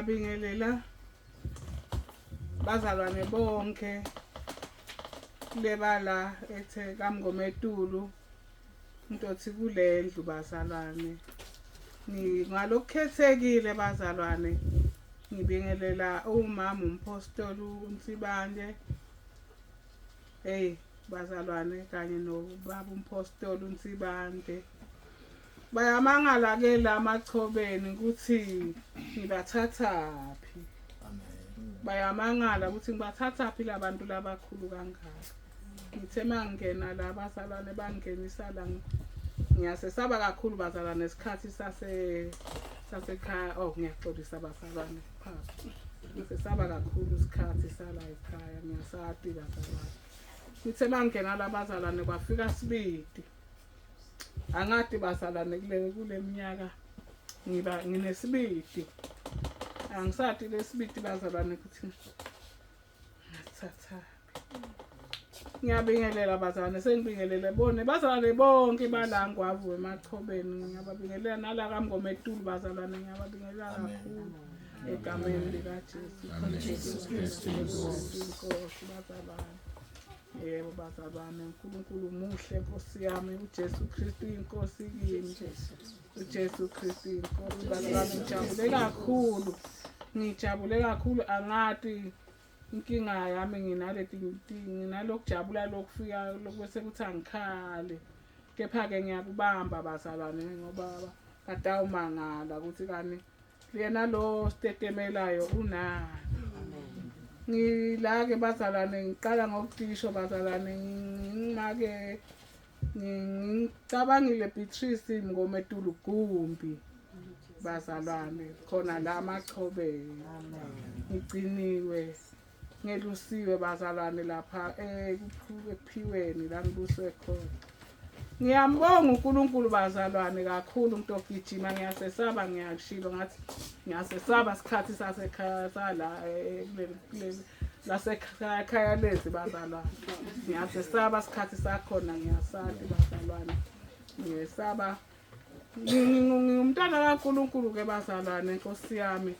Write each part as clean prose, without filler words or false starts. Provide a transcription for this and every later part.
Ngiyabingelela bazalwane bonke lebala ethe kaMngometulu ntothi kulendlu bazalwane. Ngalokukhethekile bazalwane ngibingelela umama umpostoli uNsibande. Hey bazalwane kanye nobaba umpostoli uNsibande. Bayamangala ke la machobeni ukuthi ngibathathaphi. Bayamangala ukuthi ngibathathaphi labantu labakhulu kangaka. Ngithe mangena la bazalwane bangingenisa la ngiyasesaba kakhulu bazalwane isikhathi sase sasekhaya oh ngiyaxolisa bazalwane phakathi. Ngisesaba kakhulu isikhathi sala ekhaya ngiyasati bazalwane. Ngithe mangena la bazalwane kwafika sibidi. Angati bazalwane kule minyaka ngiba nginesibidi. Angisati lesibidi bazalwane ukuthi ngathathaphi. Ngiyabingelela bazalwane sengibingelele bone bazalwane bonke balangwavu emachobeni ngiyababingelela nala kaMngometulu bazalwane ngiyababingelela kakhulu egameni likaJesu Kristu inkosi bazalwane. Yebo bazalwane, uNkulunkulu muhle Nkosi yami, uJesu Kristu inkosi kimi. UJesu Kristu inkosi bazalwane, ngijabule kakhulu. Ngijabule kakhulu angati inkinga yami nginaleti nginalokujabula lokufika lokwese kuthi angikhale. Kepha ke ngiyakubamba bazalwane ngoba batawumangala ukuthi kani yena lo stetemelayo unani. Ngila-ke bazalwane ngiqala ngokutisho bazalwane ngimake ngicabangile Beatrice Mngometulu Gumbi bazalwane khona la amachobeni ngigciniwe ngelusiwe bazalwane lapha ekuphiweni la ngibuswe khona. Ngiyambonga uNkulunkulu bazalwane kakhulu umuntu ogijima ngiyasesaba ngiyakushilo ngathi ngiyasesaba isikhathi sasekhaya sala kuleli lasekhaya khaya lezi bazalwane ngiyasesaba isikhathi sakhona ngiyasati bazalwane ngiyesaba ngingumntwana kaNkulunkulu ke bazalwane nkosi yami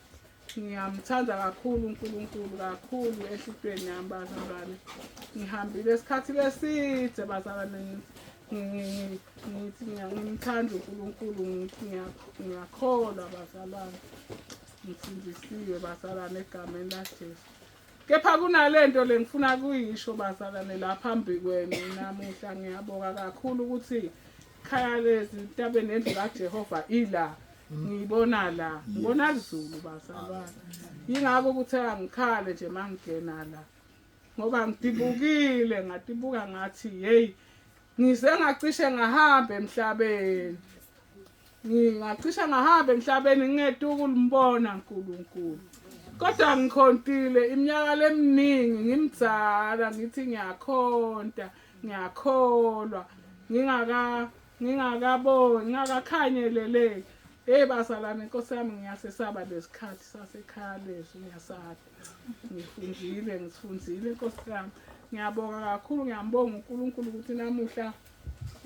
ngiyamthanda kakhulu uNkulunkulu kakhulu enhlitweni yami bazalwane ngihambile isikhathi leside bazalwane ngithi ngimthanda uNkulunkulu ngithi ngiyakholwa bazalwane ngisindisiwe bazalwane egameni laJesu kepha kunalento lengifuna kuyisho bazalwane la phambi kwenu namuhla ngiyabonga kakhulu ukuthi khaya lezi ntabeni nendlu kaJehova ila ngiyibona la ngibona lizulu bazalwane yingakho ukuthi angikhale nje mangingena la ngoba ngidibukile ngadibuka ngathi hey ngize ngacishe ngahamba emhlabeni ngingacishe ngahamba emhlabeni ngingede ukulimbona uNkulunkulu kodwa ngikhontile iminyaka leminingi ngimdzala ngithi ngiyakhonta ngiyakholwa ngingaka ngingakaboni ngingakakhanyeleleki hey bazalwane nkosi yami ngiyasesaba lesikhathi sasekhaya leso ngiyasaba ngifundile ngifunzile nkosi yami ngiyabonga kakhulu ngiyambonga uNkulunkulu ukuthi namuhla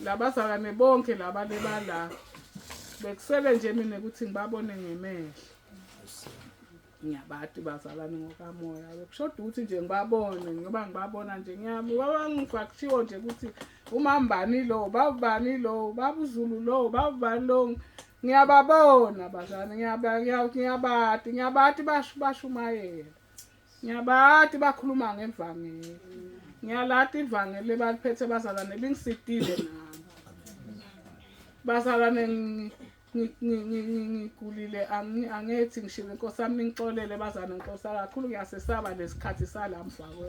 labazalwane bonke laba lebala bekusele nje mina ukuthi ngibabone ngemehlo ngiyabati bazalwane ngokamoya bekushoda ukuthi nje ngibabone ngoba ngibabona nje ngiyabuka kushiwo nje ukuthi umambani lo babani lo babuzulu lo babani lo ngiyababona bazalwane ngiyabati ngiyabati bashumayela ngiyabati bakhuluma ngevangeli ngiyalati ivangeli baliphethe bazalwane lingisitile nami bazalwane ngigulile angethi ngishilo inkosi yami ningixolele bazane ngixosa kakhulu ngiyasesaba lesikhathi sala mfako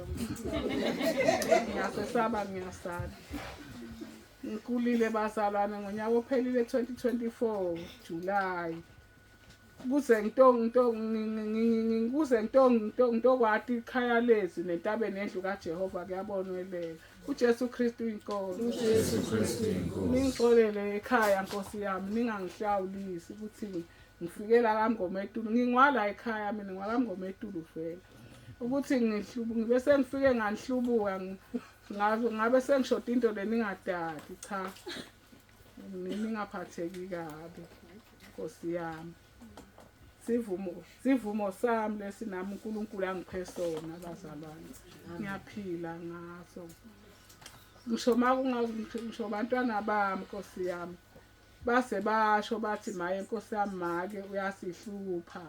ngiyasesaba ngiyasala ngigulile bazalwane ngonyaka ophelile 2024 July kuze ngito ngito kuze ngito ngito ngitokwati ikhaya lezi nentabeni yendlu kaJehova kuyabonwelela uJesu Kristu inkosi uJesu Kristu inkosi ningixolele ekhaya nkosi yami ningangihlawulisi ukuthi ngifikela kaNgometulu ngingwala ekhaya mina ngwala Ngometulu vele ukuthi ngihlubu ngibe sengifike nganihlubuka ngabe sengishoda into leningadadi cha ningaphatheki kabi nkosi yami. Sivumo sami lesi nami uNkulunkulu angiphe sona bazalwane. Ngiyaphila ngaso. Ngisho ngisho abantwana bami Nkosi yami. Base basho bathi maye Nkosi yami make uyasihlupha.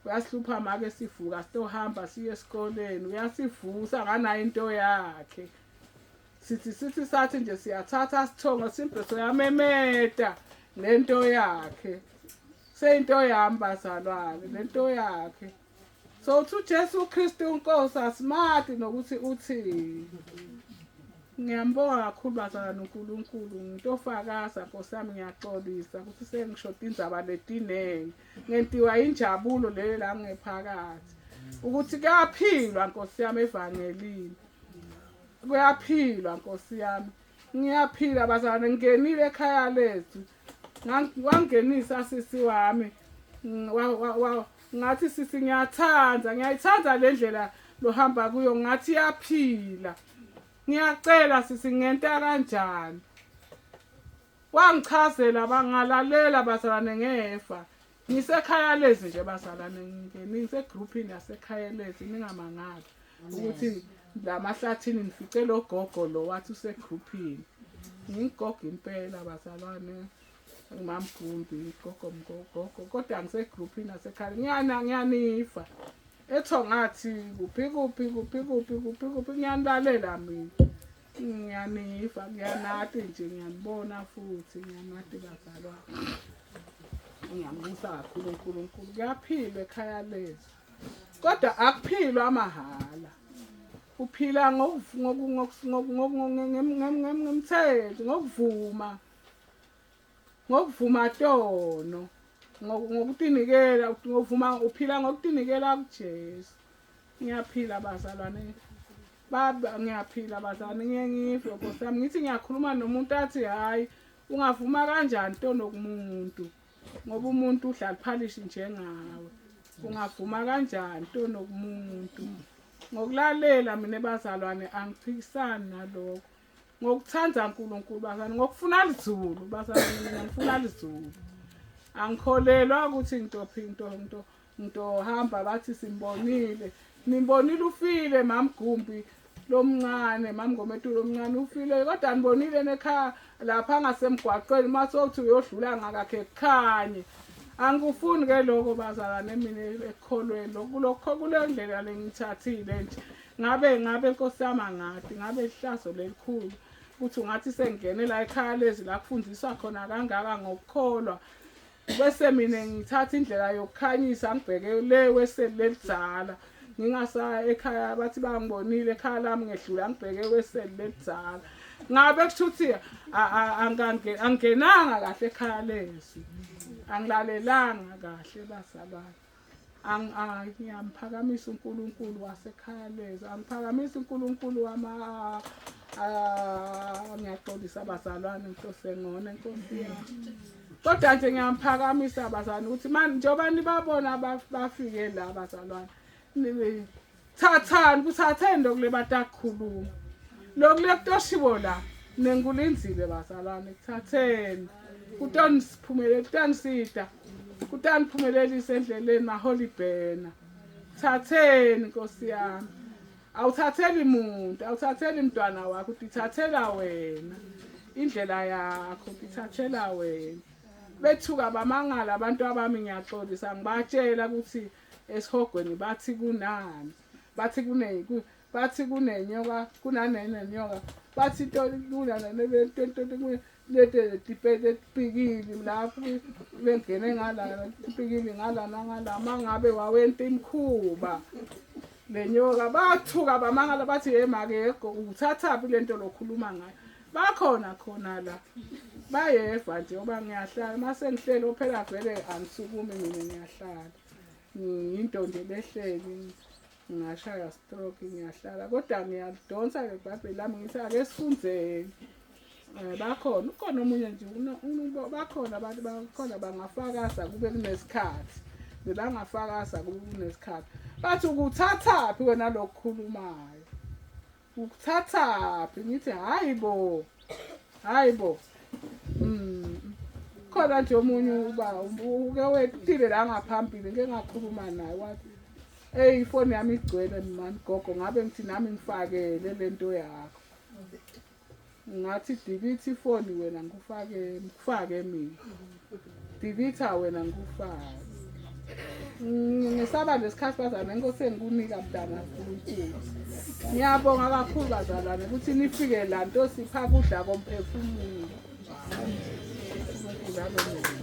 Uyasihlupha make sivuka sitohamba siye esikoleni uyasivusa nganayo into yakhe. Sithi sathi nje siyathatha sithongo simple soyamemeta lento yakhe. Seyinto yami bazalwane lento yakhe. So uthi uJesu Kristu inkosi asimati nokuthi uthi ngiyambonga kakhulu bazalwane uNkulunkulu ngitofakaza Nkosi yami ngiyaxolisa ukuthi sengishoda indzaba letinengi ngentiwa injabulo lele la ngephakathi ukuthi kuyaphilwa Nkosi yami evangelini kuyaphilwa Nkosi yami ngiyaphila bazalwane ngingenile ekhaya lethu wangenisa sisi wami ngathi sisi ngiyathanda ngiyayithanda le ndlela lohamba kuyo ngathi iyaphila ngiyacela sisi ngenta kanjani wangichazela bangalalela bazalwane ngefa ngisekhaya lezi nje bazalwane ngingeni ngisegroupini yasekhaya lezi ningamangali ukuthi lamahlathini nifice lo gogo lo wathi usegroupini ngingigogo impela bazalwane ngimamgumbi gogo mgogo kodwa ngisegroupini yasekhaya ngiyana ngiyanifa etho ngathi kuphi kuphi kuphi kuphi kuphi kuphi ngiyanilalela mina ngiyaniva ngiyanati nje ngiyanibona futhi ngiyanati bazalwane ngiyambusa kakhulu uNkulunkulu kuyaphilwa ekhaya lethu kodwa akuphilwa amahhala uphila ngomthetho ngokuvuma ngokuvuma tono ngokutinikela ngokuvuma uphila ngokutinikela kuJesu ngiyaphila bazalwane baba ngiyaphila bazalwane ngiye ngife nkosi yami ngithi ngiyakhuluma nomuntu athi hayi ungavuma kanjani tono kumuntu ngoba umuntu udla liphalishi njengawe ungavuma kanjani tono kumuntu ngokulalela mina bazalwane angiphikisani nalokho ngokuthanda uNkulunkulu bazalwane ngokufuna lizulu bazalwane mina ngifuna lizulu angikholelwa ukuthi ngitophi into into ngitohamba bathi simbonile nimbonile ufile mamgumbi lomncane mamngometulo omncane ufile kodwa nibonile nekhaya lapha ngasemgwaqweni mase uthi uyodlula ngakakhe kukhanye angikufuni ke lokho bazalwane mina ekukholweni lokho kule ndlela lengithathile nje ngabe ngabe nkosi yami angadi ngabe ihlazo lelikhulu ukuthi ungathi sengingene la ekhaya lezi la kufundiswa khona kangaka ngokukholwa bese mina ngithatha indlela yokukhanyisa ngibheke le weseli lelidzala ngingasaya ekhaya bathi bangibonile ekhaya lami ngedlula ngibheke weseli lelidzala ngabe kusho ukuthi angingenanga kahle ekhaya lezi angilalelanga kahle bazalwane Ngiyamphakamisa uNkulunkulu wasekhaya lezi angiphakamisa uNkulunkulu wama ngiyaxolisa abazalwane nkosi ngone nkosi yami kodwa nje ngiyamphakamisa abazalwane ukuthi manje njengoba nibabona bafike la bazalwane thathani kuthatheni lokhu lebatakukhuluma lokhu lekutoshiwo la nengulinzile bazalwane kuthatheni kutonisiphumelela kutanisida kutaniphumelelisa endleleni maholi bhena thatheni nkosi yami awuthatheli muntu awuthatheli mntwana wakho utithathela wena indlela yakho utithathela wena bethuka bamangala abantu abami ngiyaxolisa ngibatshela ukuthi esihogweni bathi kunani bathi kune bathi kunenyoka kunanenyoka bathi into kunanenento lete tipikili lapho bengene ngala tipikili ngala nangala mangabe wawenta imkhuba lenyoka bathuka bamangala bathi hey make uthathaphi lento lokhuluma ngayo bakhona khona la bayeva nje oba ngiyahlala mase ngihleli phela vele angisukumi mina ngiyahlala ngiyinto nje lehleli ngingashaya stroke ngiyahlala kodwa ngiyalidonsa ke ibhayibheli lami ngithi ake sifundzeni bakhona ukhona omunye nje bakhona abantu bakhona bangafakaza kube kunesikhathi bebangafakaza kube kunesikhathi bathi ukuthathaphi wena lokukhulumayo ukuthathaphi ngithi hayi bo hayi bo. Khona nje omunye uba uke wethile la ngaphambili ngike ngakhuluma naye wathi eyi ifoni yami igcwele mani gogo ngabe ngithi nami ngifakele le nto yakho. Ngathi delete ifoni wena ngikufake ngikufake mina. Delete wena ngikufake. Ngisaba lesikhathi bazalwane inkosi engikunika mntana uNkulunkulu. Ngiyabonga kakhulu bazalwane ukuthi nifike la nto sipha kudla komphefumulo. Unkulunkulu abe nani.